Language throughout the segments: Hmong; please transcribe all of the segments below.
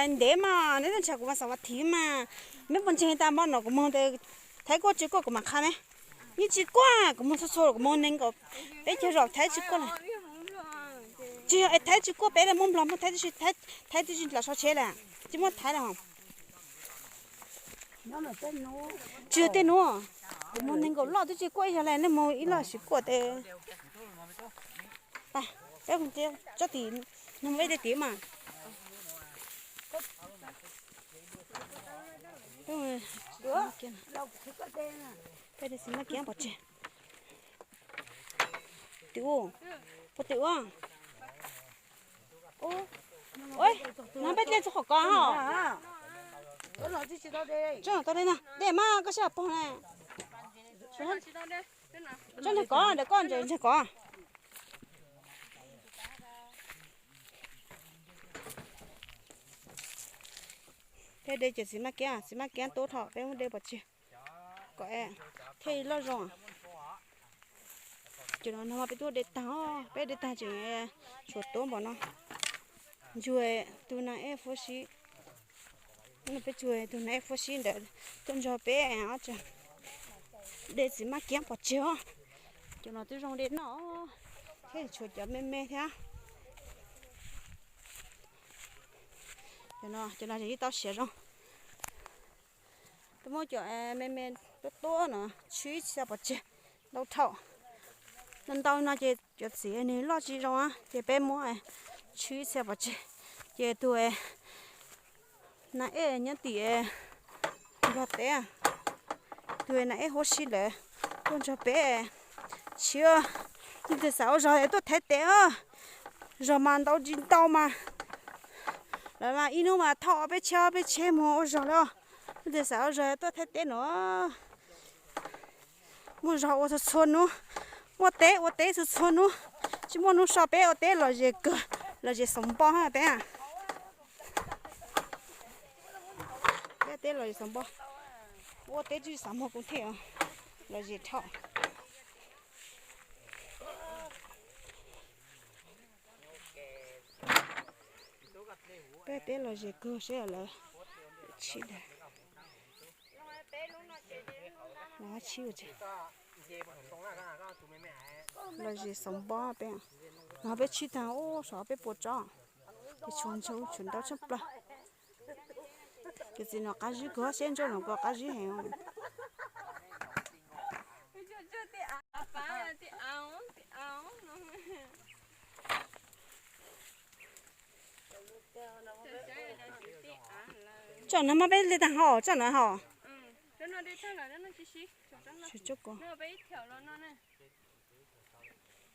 Ntev mas neb tuaj ntshaw kuv mas xav vas thiv mas, meb puas ntseeg tas npaj no kuv moog tes, Thaib kuaj tsis kuaj kuv mam qha meb. Yeej tsis kuaj, kuv moog txhua txhua kuv moog neeg nkaum peb caug zaus Thaib tsis kuaj lawm. Tsis yog es Thaib tsis kuaj peb le muab Nplog muab Thaib tib si, Thaib tib si los so tsheb lawm tsis muaj Thaib lawm. Tsis yog tej nuav, kuv moog neeg nkaum loj twb tsis kuaj ib zaug le, nej moog ib loj sis kuaj tes. Peb tsob tim, no peb de tim mas. Peb de xis mab kiab pov tseg. Tim u, puas tim u? No peb dlej txug qhov kov ho. Tsob no tau dlej no, dlej mas koj sib pog na. Tsob ntawm kov, ntawm koj ntawm ntawm kov. Peb de ces xis mab kiab, xis mab kiab tub dhau, peb muab de pov tseg kom thiaj li loj zoo. Ces no no peb tuaj de taag, peb de taag tseem tshuav tuab npaum no. Ntsuag tug nas ej huab sib, peb tsuag tug nas ej huab sib ntawd tuaj nrog peb de xis mab kiab pov tseg os. Cov no twb zoo de noj thiab, tshuav cov me me thiab. Cov no yeej tau siav zoo. Twb muab cov me me tuab tuab no tshwb ib txhia pov tseg ntau dhau. Ntau ntau no ces cov txiv nws loj tsis zoo ces peb muab tshwb ib txhia pov tseg. Ces tug nas ej nyob tim Nplog teb, tug nas ej huab sib lawm tuaj nrog peb tshiab. Leej twg xav ua zog tuaj Thaib teb os, zog mas ntau tsis ntau mas, lawv mas ib hnub mas thauj peb tsheb peb tsheb mus ua zog lawm. Leej twg xav ua zog tuaj Thaib teb no, muaj zog ua txhua txhua hnub, muaj teb ua teb txhua txhua hnub, tsis muaj hnub so peb ua teb lom zem kawg, lom zem xoom npo peb. Peb teb lom zem xoom npo, ua teb tsis xav moog kuv thiaj lom zem dhau. Peb teb lom zem kawg seb lawv tshib dag. Lawv tshib ua tsi? Lom zem xoom npo peb, no peb tshib taag ub saum peb puas tsob, es tshuav ntau tshaaj plawg. Cov txiv no qab zib kawg, seb ntsuab no kuj qab zib heev. Tsob no mas peb le taag hos, tsob no hos.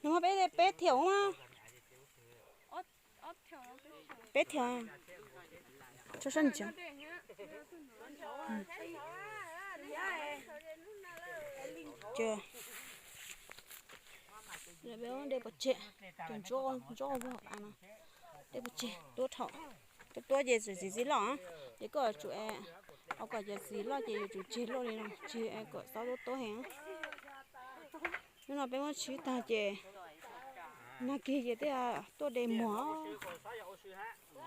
No mas peb, peb thiaum mas. Peb thiaum. Tsob sab ntsis. Ces peb de pov tseg, cov ntsuab, ntsuab vog av no, de pov tseg tuab dhau. Tuab tuab ces txiv txiv loj, ces koj tsum, o kom cov txiv loj ces yuav tsum tseg loj li no, tseg kom xob tuab tuab heev. Hnub no peb muab tshib tag ces nag kis ces thiaj tuaj de muag.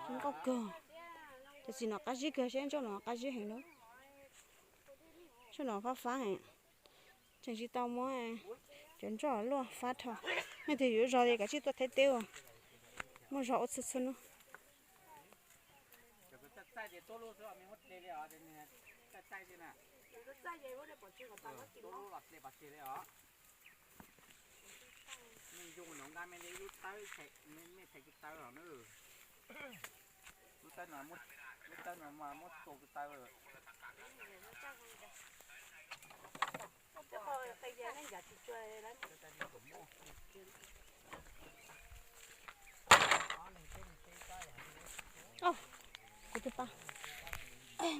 Zoo nkauj kawg. Cov txiv no qab zib kawg, seb ntsuab no qab zib heev na. Ntsuab no fab fab heev. Tseem tsis tau muab cov ntsuab luaj fab dhau. Leej twg yuav zog li kav tsij tuaj Thaib teb ua, muaj zog ua txhua txhua hnub. Kuv tus pa,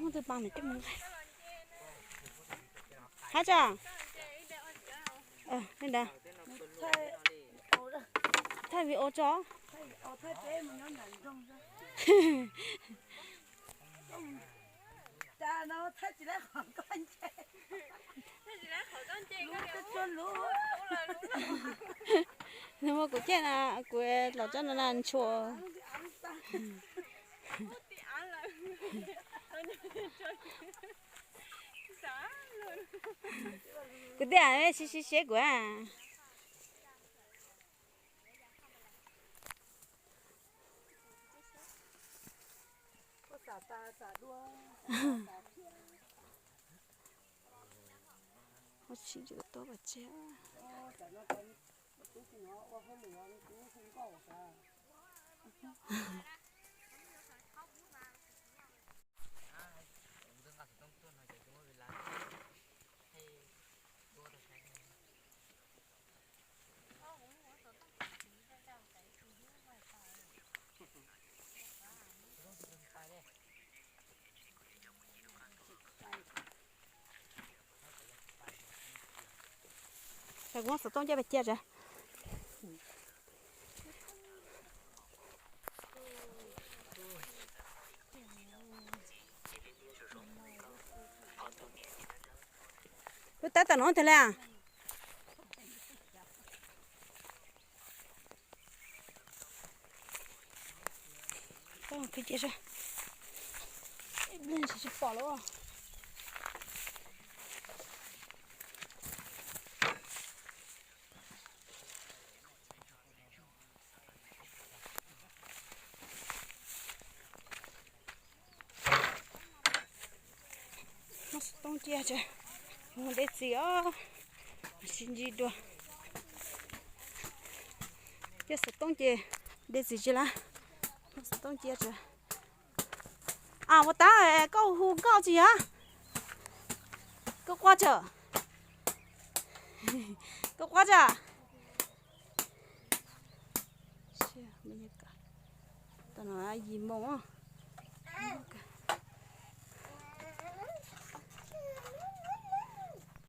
muab tus pa nws coj mus nqa. Hab tsa, li ntawd, thaij video tso. Nws muab kuv ceg na, kuv los tsob no na ntshua. Kuv tias siv siv siv kuv. Ua tsis tau pas tseg. Kuv muab xov tooj coj cia tso. Lub taub tom no tag li. Tsis pom lawm. Muab xov tooj cia tso, mus de txiv os, sib ntsib dua. Cia xov tooj ces de txiv tsis lawm, muab xov tooj cia tso. Ua tab koj hu nkauj tsis yog? Koj quaj tso, koj quaj tso. Tam no yim moos.